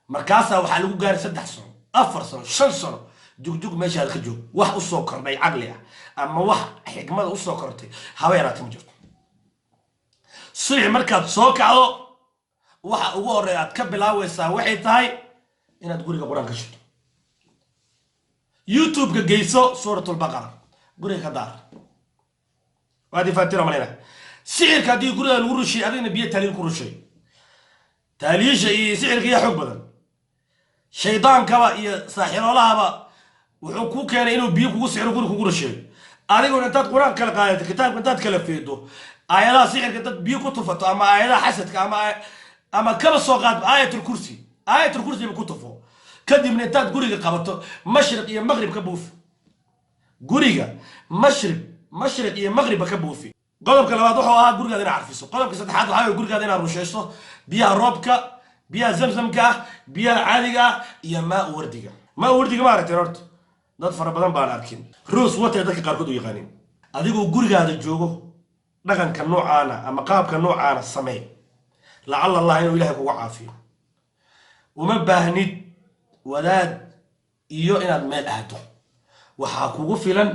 Markaasaa waxaa lagu gaaray 3 sano, 4 sano, 5 sano, jugjug meeshaad ka joog. Wax usoo kordhay caqli ah ama wax xikmada usoo kortay haba yaraata ma jirto. Subaxi markaad soo kacdo Waxa ugu horreeya aad ka bilaawaysaa waxay tahay inaad guriga qur-aan ka shito, YouTube-ka geyso Suuratulbaqara, guriga ka daar. Waad ifaatira malayna. Sixirka haddii guriga lagu rushay, adigna biyo taaliil ku rushay. Taaliisha iyo sixirka iyo xoog badan shaydaankaba iyo saaxiroolahaba wuxuu kuu keenay inuu biyo kugu sixiro, guri kugu rusheeyo. Adiguna intaad qur-aan kala qaadato, kitaabka intaad kala feedo, aayadaha sixirka intaad biyo ku tufato, ama aayadaha xasadka, ama kaba soo qaad Aayatul Kursi, Aayatul Kursiba ku tufo. Kadibna intaad guriga qabato, mashriq iyo maqrib ka buufi. Guriga mashriq iyo maqribba ka buufi. Qodobka labaad wuxuu ahaa gurigaada inaad carfiso. Qodobka saddexaad waxaa waye gurigaada inaad rushayso biyaha roobka, biyaha Zamzamka ah, biyaha caadiga ah iyo maa wardiga. Maa wardiga ma aragteen? Horta dad fara badan baan arkin. Rose water dadka qaarkood u yaqaaniin. Adigoo gurigaada joogo, dhaqanka noocaana ama qaabka noocaana samee, lacala Allah inuu Ilahay kugu caafiyo. Uma baahnid wadaad iyo inaad meel aado. Waxaa kugu filan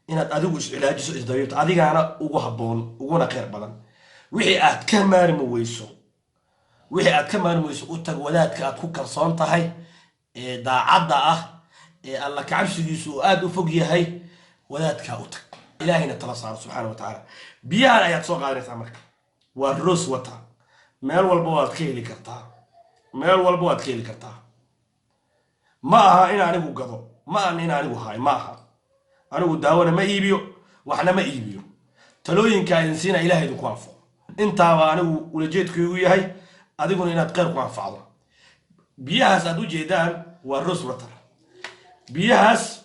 inaad adigu iscilaajiso, isdabiibto. Adigaana ugu habboon uguna khayr badan. Wixii aad ka maarmi weyso, u tag wadaadka aad ku kalsoon tahay ee daacadda ah ee Alla kacabsigiisu uu aada u fog yahay. Wadaadkaa u tag, Ilaahayna tala saaro subxaana wa tacaala. Biyahan ayaad soo qaadanaysaa marka, waa rose water. Meel walba waad ka heli kartaa, meel walba waad ka heli kartaa. Ma aha in anigu gado, ma aha in anigu haay, ma aha. Anigu daawona ma iibiyo, waxna ma iibiyo. Talooyinkaa idin siina, Ilahay idinku anfaco. Intaaba anigu ulajeedkaygu yahay, adiguna inaad kheyr ku anfacdo. Biyahaas aad u jeedaan waa rose water. Biyahaas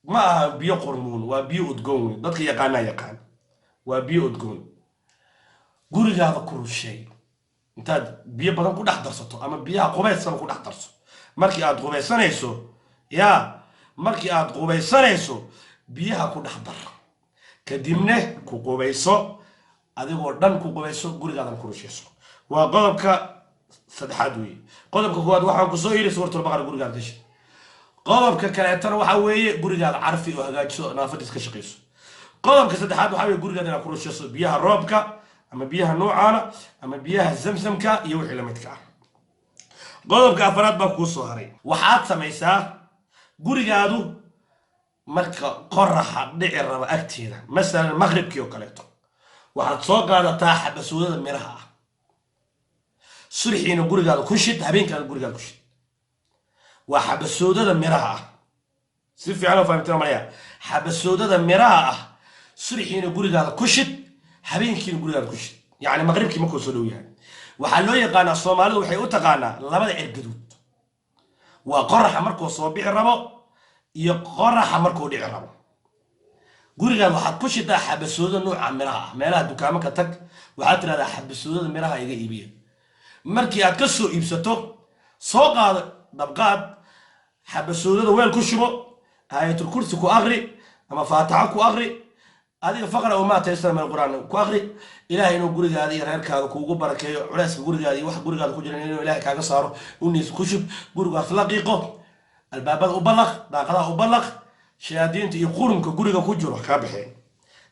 ma aha biyo qormuun, waa biyo udgoon wey. Dadka yaqaanaa yaqaan, waa biyo udgoon. Gurigaada ku rusheey intaad biyo badan ku dhex darsato, ama biyaha qubayskaba ku dhex darso. Markii aad qubaysanayso, yaa, markii aad qubaysanayso, biyaha ku dhex dar, kadibna ku qubayso, adigoo dhan ku qubayso, gurigaadan ku rushayso. Waa qodobka saddexaad weeye. Qodobka koowaad waxaan kusoo yidhi Suuratulbaqara gurigaada gashi. Qodobka kaleetana waxaa weeye gurigaada carfi oo hagaajiso, naafadiis ka shaqayso. Qodobka saddexaad waxaa weeye gurigaada inaad ku rushayso biyaha roobka ama biyaha noocaana ama biyaha Zamsamka iyo wixii lamidka ah. Qodobka afaraad baa kuu soo haray. Waxaad samaysaa gurigaadu marka qoraxa dhici raba agteeda, masalan maqribkii oo kaleeto, waxaad soo qaadataa xabasuudada miraha ah. Sulxiina gurigaada ku shid, habeenkaada gurigaada ku shid. Waa xabasoodada miraha ah. Si fiican oo fahamteen malaya. Xabasoodada miraha ah sulxiina gurigaada ku shid, habeenkiina gurigaada ku shid, yacni maqribkii markuu soo dhow yahay. Waxaa loo yaqaanaa, Soomaalidu waxay u taqaanaa labada cirgaduud. Waa qoraxa markuu soo bixi rabo iyo qoraxa markuu dhici rabo. Gurigaada waxaad ku shidaa xabasoodada nooca miraha ah. Meelaha dukaamo ka tag, waxaad tidhahdaa: "Xabasoodada miraha iga iibiya." Markii aad ka soo iibsato, soo qaado dabqaad xabasoodada, weel ku shubo, Aayatul Kursi ku aqri ama Faataxo ku aqri. Adiga faqra maa taysara min alqur'aan ku aqri. Ilahay inuu gurigaada iyo reerkaada kuugu barakeeyo, culeyska gurigaada iyo wax gurigaada ku jira inuu Ilahay kaaga saaro uniis ku shub. Gurigaas la qiiqo, albaabada u ballaq, daaqadaha u ballaq, shayaadiinta iyo qurunka guriga ku jiro kaa baxeen.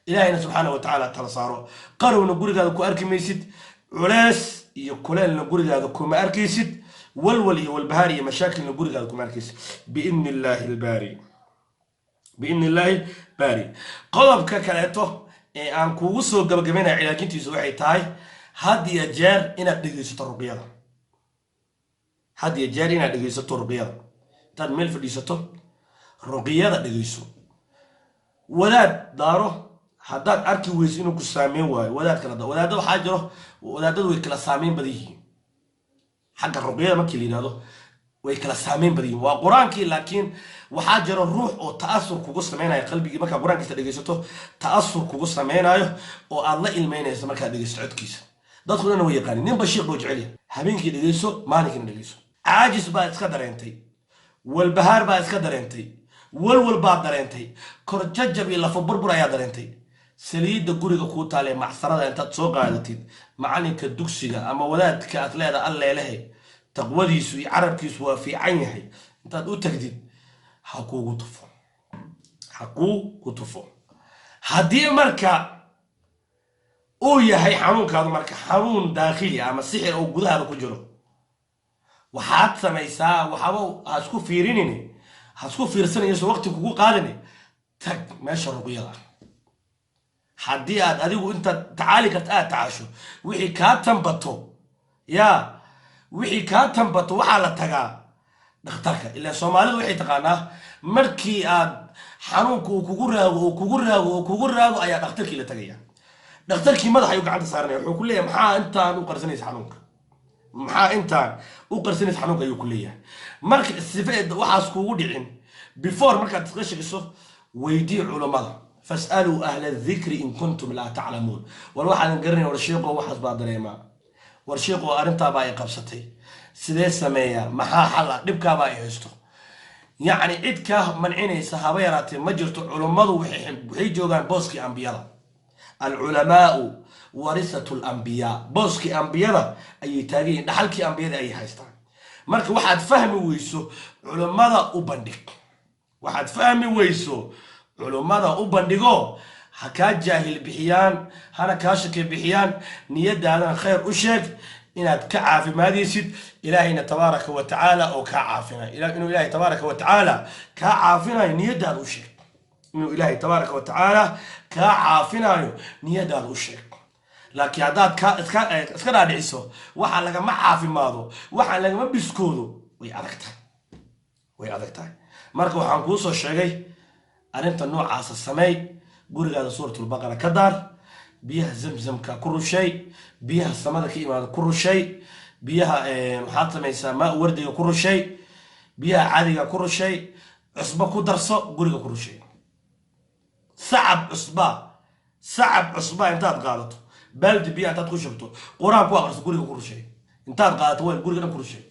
Ilahayna subxaana wa tacaala tala saaro. Qarowna gurigaada ku arki maysid, culeys iyo kuleelna gurigaada kuma arkaysid, walwal iyo walbahaar iyo mashaakilna gurigaada kuma arkaysid, biidni Illaahi albaari, biidni Illaahi baari. Qodobka kaleeto ee aan kugu soo gabagabaynaya cilaajintiisu waxay tahay had iyo jeer inaad dhegaysato ruqyada. Had iyo jeer inaad dhegaysato ruqyada. Intaad meel fadhiisato, ruqyada dhegayso. Wadaad daaro haddaad arki weyso inuu ku saameyn waayo, wadaad kala wadaadda waxaa jiro. Wadaadadu way kala saameyn badan yihiin xagga ruqyada markii la yidhahdo, way kala saameyn badan yihiin. Waa qur-aankii, laakiin waxaa jiro ruux oo ta'asur kugu sameynaya qalbigii markaa qur-aankiisa dhegaysato, ta'asur kugu sameynayo oo aad la ilmeynayso markaad dhegaysato codkiisa. Dadku dhan way yaqaanin, ninba shiiq buu jecel yahay. Habeenkii dhegayso, maalinkiina dhegayso. Caajis baa iska dareentay, walbahaar baa iska dareentay, walwal baad dareentay, korjajab iyo lafo burbur ayaa dareentay, saliidda guriga kuu taalee macsarada intaad soo qaadatid, macalinka dugsiga ama wadaadka aad leeda alleelehe taqwadiisu iyo carabkiisu waa fiican yahay, intaad u tagdid ha kuugu tufo, ha kuu ku tufo. Haddii marka Uu yahay xanuunkaadu marka xanuun daakhili ama sixir oo gudahaada ku jiro, waxaad samaysaa, waxaba ha isku fiirinin, ha isku fiirsanayso, waqti kugu qaadini, tag meesha ruqyada. Haddii aad adigu intaad tacaali karta aad tacaasho, wixii kaa tambato, yaa wixii kaa tambato, waxaa la tagaa dhakhtarka. Ilaa Soomaalidu waxay taqaanaa markii aad xanuunku uu kugu raago, uu kugu raago, uu kugu raago, ayaa dhakhtarkii la tagaya. Dhakhtarkii madax ayuu gacanta saaranaya. Wuxuu ku leeyahay, "Maxaa intaan u qarsanaysa xanuunka? Maxaa intaan u qarsanaysa xanuunka?" ayuu ku leeyahay. Marka sife waxaas kugu dhicin, before markaad iska shakiso, weydii culummada. فاسألوا أهل الذكر إن كنتم لا تعلمون. War waxaadan garanay, war sheeqo, waxaas baa dareemaa, war sheeqo, arrintaabaa ay qabsatay, sidee sameeyaa? Maxaa xal ah? Dhibkaabaa ay haysto. Yacni cid kaa mancinaysa haba yaraatee ma jirto. Culummadu waxay joogaan booskii ambiyada. العلماء ورثة الأنبياء. Booskii ambiyada ayay taagan yihiin, dhaxalkii ambiyada ayay haystaan. Marka waxaad fahmi weyso culummada u bandhig. Waxaad fahmi weyso culummada u bandhigo. Ha kaa jaahil bixiyaan, hana kaa shaki bixiyaan. Niyadaadana khayr u sheeg inaad ka caafimaadaysid, Ilaahayna tabaaraka wa tacaala oo kaa caafinayo. Inuu Ilaahay tabaaraka wa tacaala kaa caafinayo niyadaada u sheeg. Inuu Ilaahay tabaaraka wa tacaala kaa caafinayo niyadaada u sheeg. Laakiin haddaad ka iska dhaadhiciso waxa lagama caafimaado, waxa lagama biskoodo, way adag tahay, way adag tahay. Marka waxaan kuu soo sheegay arrinta noocaasa sameey. Gurigaada Suuratulbaqara ka daar, biyaha Zamzamka ku rushay, biyaha samada ka imaada ku rushay, biyaha waxaad samaysaa maa wardiga ku rushay, biyaha caadiga ku rushay, cusbo ku darso, guriga ku rushay. Sacab cusba, sacab cusba intaad qaadato, baaldi biyaha intaad ku shubto, Qur-aan ku aqriso, guriga ku rushay. Intaad qaadato weel, guriga dhan ku rushay.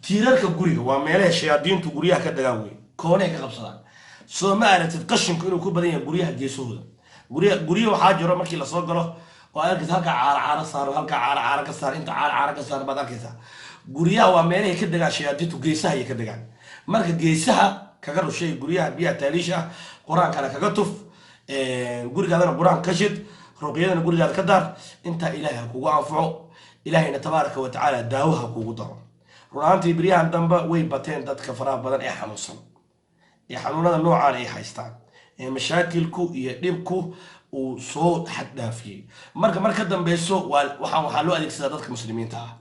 Tiirarka guriga waa meelaha shayaadiintu guryaha ka degaan wey, koonahay ka qabsadaan. Soo ma aragtid qashinku inuu ku badan yahay guryaha geesahooda? Guryo waxaa jiro markii lasoo galo oo aad arkaysa halkaa caara caaro saaro, halkaa caara caaro ka saar, inta caara caaro ka saar baad arkaysaa. Guryaha waa meelahay ka degaan shayaadiintu, geesaha ayay ka degaan. Marka geesaha kaga rushay guryaha biyaha taaliisha ah, Qur-aankana kaga tuf, gurigaadana Qur-aan ka shid, ruqyadana gurigaada ka daar. Intaa Ilaahay ha kugu anfaco, Ilaahayna tabaaraka wa tacaala daawo ha kugu daro. Run ahaantii, beryahan dambe way bateen dadka faraha badan ee xanuunsan, ee xanuunada noocaan ay haystaan, ee mashaakilku iyo dhibku uu soo xad dhaafiyey. Marka mar ka dambeyso waxaa loo adeegsadaa dadka Muslimiinta ah.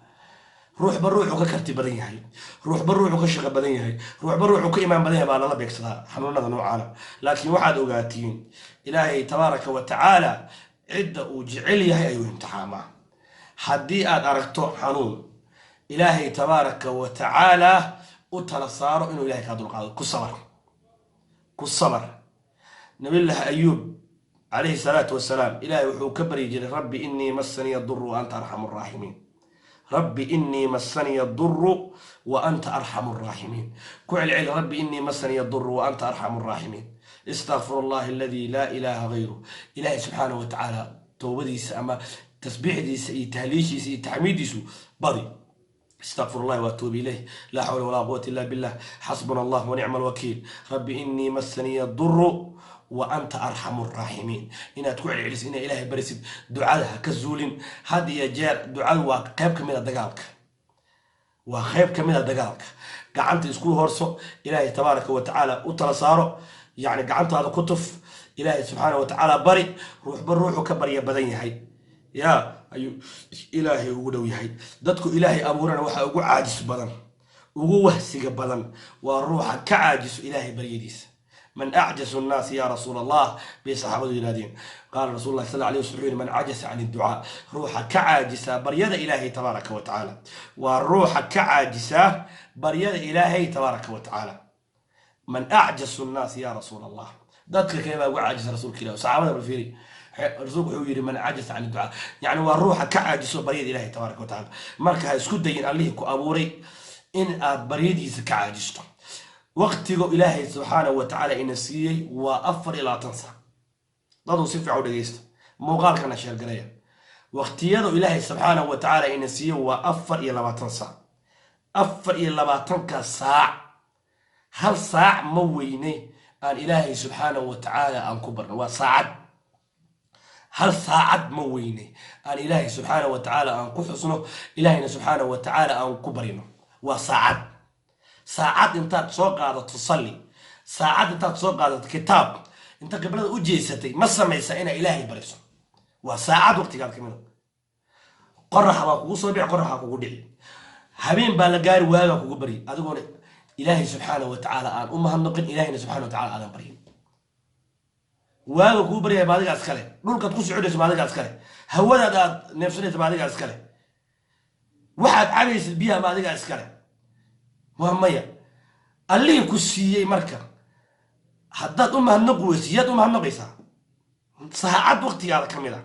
Ruuxba ruuxuu ka karti badan yahay, ruuxba ruuxuu ka shaqo badan yahay, ruuxba ruuxuu ka imaan badan yahay baa lala beegsadaa xanuunada noocaana. Laakiin waxaad ogaatiin, Ilaahay tabaaraka wa tacaala cidda uu jecel yahay ayuu imtixaamaa. Haddii aad aragto xanuun, Ilaahay tabaaraka wa tacaala u tala saaro inuu Ilahay kaa dulqaado. Ku sabar, ku sabar. Nabiyullahi Ayuub calayhi salaatu wasalaam Ilahay wuxuu ka baryi jiray, "رب إني مسني الضر وأنت أرحم الراحمين. رب إني مسني الضر وأنت أرحم الراحمين." Ku celceli, "رب إني مسني الضر وأنت أرحم الراحمين." استغفر الله الذي لا إله غيره. Ilahay subxaanahu wa tacaala toobadiisa ama tasbiixdiisa iyo tahliishiisa iyo taxmiidiisu badi. استغفر الله واتوب اليه، لا حول ولا قوه الا بالله، حسبنا الله ونعم الوكيل، رب اني مسني الضر وانت ارحم الراحمين. Inaad ku celcelisid, inaa Ilaahay barisid, ducada ha ka zuulin had iyo jeer. Ducadu waa qayb ka mid a dagaalka, waa qayb ka mid a dagaalka. Gacanta isku horso, Ilaahay tabaaraka wa tacaala u tala saaro, yacni gacantaada ku tuf, Ilaahay subxaana wa tacaala bari. Ruuxba ruuxu ka barya badan yahay yaa ayuu Ilaahay ugu dhow yahay. Dadku Ilaahay abuurana waxaa ugu caajis badan, ugu wahsiga badan waa ruuxa ka caajiso Ilaahay baryadiisa. "من أعجز الناس يا رسول الله?" bay saxaabadu yidhahdeen. قال رسول الله صلى الله عليه وسلم wuxuu yidhi, "من عجز عن الدعاء." Ruuxa ka caajisa baryada Ilaahay tabaaraka wa tacaala waa ruuxa ka caajisa baryada Ilaahay tabaaraka wa tacaala. "من أعجز الناس يا رسول الله?" Dadka kale baa ugu caajisa, rasuulka Ilah? Saxaabada bal fiiri. Rasuulku wuxuu yidhi, "من عجز عن الدعاء." Yani waa ruuxa ka caajiso baryada Ilahay tabaaraka wa tacaala. Marka ha isku dayin Allihii ku abuuray in aad baryadiisa ka caajisto. Waqtiga Ilaahay subxaanahu wa tacaala ina siiyey waa 24 saac. Daduu si fiican u dhegeysta, muuqaalkana share gareeya. Waqtiyada Ilaahay subxaanahu wa tacaala ina siiyey waa 24 saac. 24-ka saac hal saac ma weyne aan Ilaahay subxaanahu wa tacaala aan ku barno. Waa saacad. Hal saacad ma weyne aan Ilaahay subxaana wa tacaala aan ku xusno, Ilaahayna subxaana wa tacaala aan ku barino. Waa saacad. Saacad intaad soo qaadato salli, saacad intaad soo qaadato kitaab, inta qiblada u jeesatay, ma samaysa inaa Ilaahay bariso? Waa saacad waqtigaad kamida. Qorax baa kugu soo dhici, qoraxaa kugu dhici, habeen baa la gaari, waagaa kugu baryi, adigoona Ilaahay subxaana wa tacaala aan u mahadnaqin, Ilaahayna subxana wa tacala aadan baryin. Waaga kugu baryaya ma adigaa iskale? Dhulkaad ku soconayso ma adigaa iskale? Hawadaad aad neefsanayso ma adigaa iskale? Waxaad cabaysid biyaha ma adigaa iskale? Waa maya. Allihii ku siiyey marka haddaad u mahadnaqi weyso, yaad u mahadnaqaysaa? Saacad waqtigaada ka mid a,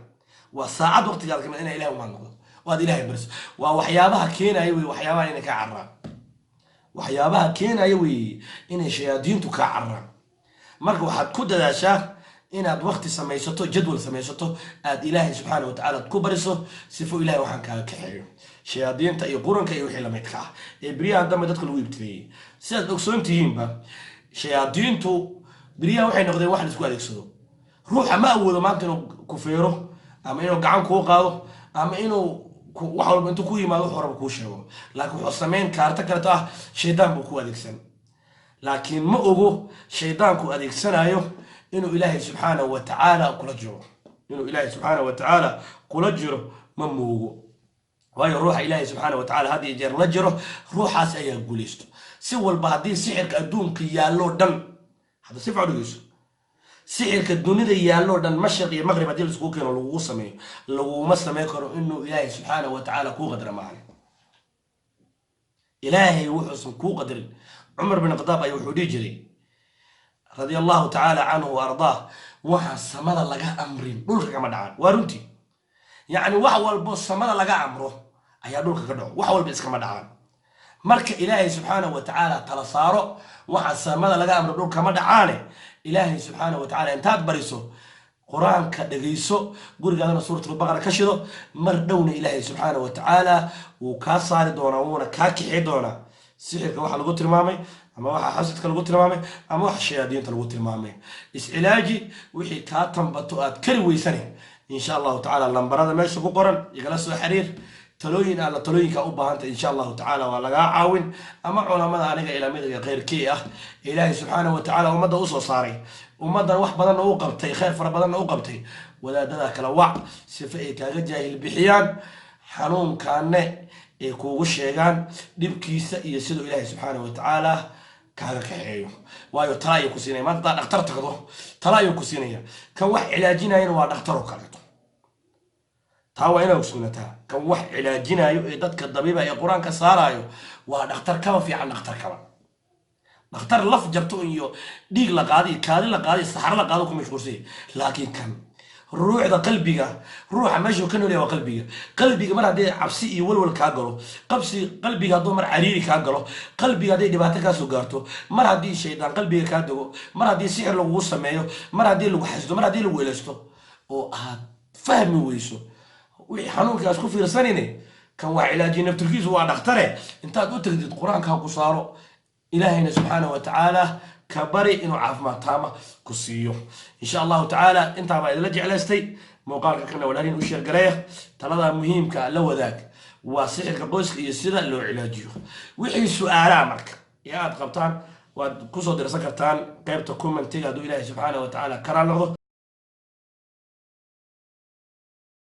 waa saacad waqtigaada ka mid a inaa Ilahay u mahadnaqdo oo aad Ilahay bariso. Waa waxyaabaha keenaya wey, waxyaabaha inay kaa cararaan, waxyaabaha keenaya wey inay shayaadiintu kaa cararaan. Marka waxaad ku dadaashaa inaad waqti samaysato, jadwal samaysato, aad Ilaahay subxaana wa tacala ku bariso, sifo Ilahay waxaan kaaga kaxeeyo shayaadiinta iyo quranka iyo wixii lamidka ah ee beryahan dambe dadka lagu ibtileeyey. Sidaad ogsoon tihiinba, shayaadiintu beryahan waxay noqdeen wax la isku adeegsado. Ruuxa ma awoodo maanta inuu ku feero ama inuu gacan kuu qaado ama inuu wax walba intuu ku yimaado wax horaba kuu sheego, laakiin wuxuu samayn kaarto kaleto ah, shaydaan buu ku adeegsan. Laakiin ma ogo shaydaanku adeegsanayo inuu Ilaahay subxaanahu wa tacaala kula jiro, inuu Ilaahay subxaanahu wa tacaala kula jiro ma moogo. Waayo, ruuxa Ilaahay subxaana wa tacala had iyo jeer la jiro, ruuxaas ayaa guulaysto. Si walba haddii sixirka adduunka yaalloo dhan hadda si fiican dhegeyso, sixirka dunida yaalloo dhan, mashriq iyo maqrib, haddii laiskugu keeno lagugu sameeyo, laguma sameyn karo inuu Ilaahay subxaanahu wa tacaala kuu qadra maahane. Ilaahay wuxuusan kuu qadarin. Cumar bin Khadaab ayaa wuxuu dhihi jiray, radia Allahu tacaala canhu wa ardaah, waxaan samada laga amrin dhulka kama dhacaan. Waa runtii. Yacni wax walbo samada laga amro ayaa dhulka ka dhaco, wax walba iskama dhacaan. Marka Ilaahay subxaanahu wa tacaala tala saaro. Waxaan samada laga amro dhulka kama dhacaane. Ilaahay subxaanahu wa tacala intaad bariso, Qur-aanka dhegayso, gurigaadana Suuratulbaqara ka shido, mar dhowna Ilaahay subxaanahu wa tacaala wuu kaa saari doonaa, wuuna kaa kixi doonaa sixirka waxa lagu tilmaamay ama waxa xasidka lagu tilmaamay ama waxa shayaadiinta lagu tilmaamay. Iscilaaji. Wixii kaa tambato aad kari weysane, insha Allahu tacala lambarada meesha ku qoran igala soo xiriir. Talooyin alla talooyinka u baahanta, insha Allahu tacaala waa lagaa caawin, ama culamada aniga ilamida khayrkii ah ee Ilaahay subxaanahu wa tacaala ummadda usoo saaray, ummaddan wax badanna u qabtay, khayr fara badanna u qabtay, wadaadada kala wac, sifa ay kaaga jaahil bixiyaan xanuunkaane, ay kuugu sheegaan dhibkiisa iyo siduu Ilaahay subxaanahu wa tacaala kaaga kaxeeyo. Waayo, tala ayuu ku siinaya. Maanta haddaad dhakhtar tagdo, tala ayuu ku siinaya. Kan wax cilaajinayana waa dhakhtar oo kaleeto. Taa waa inaad ogsoonataa. Kan wax cilaajinayo ee dadka dabiiba ee Qur-aanka saarayo waa dhakhtar kaba fiican dhakhtar kaba. Dhakhtar laf jabto iyo dhiig la qaaday, kaadi la qaaday, saxaro la qaado ku mashquulsanya. Laakiin kan ruuxda, qalbiga ruuxa meeshuu ka noolyahay waa qalbiga. Qalbiga mar haddii cabsi iyo walwal kaa galo, qabsi qalbiga hadduu mar cariiri kaa galo, qalbiga hadday dhibaato kaa soo gaarto, mar haddii shaydaan qalbiga kaa dego, mar haddii sixir lagugu sameeyo, mar haddii lagu xasdo, mar haddii lagu elaysto oo aad fahmi weyso wixii xanuunkaas ku fiirsanine, kan wax cilaajiye naftirkiisu waa dhakhtare. Intaad u tagdid, Qur-aanka ha ku saaro, Ilaahayna subxaana wa tacaala ka bari inuu caafimaad taama ku siiyo, insha Allahu tacaala. Intaabaa idinla jeclaystay. Muuqaalka kana walaalin u share gareeya, talada muhiimka la wadaag, waa sixirka qoyska iyo sida loo cilaajiyo. Wixii su-aalaha marka ee aad qabtaan waad kusoo dirsan kartaan qaybta commentiga, hadduu Ilaahay subxaana wa tacaala karaa noqdo.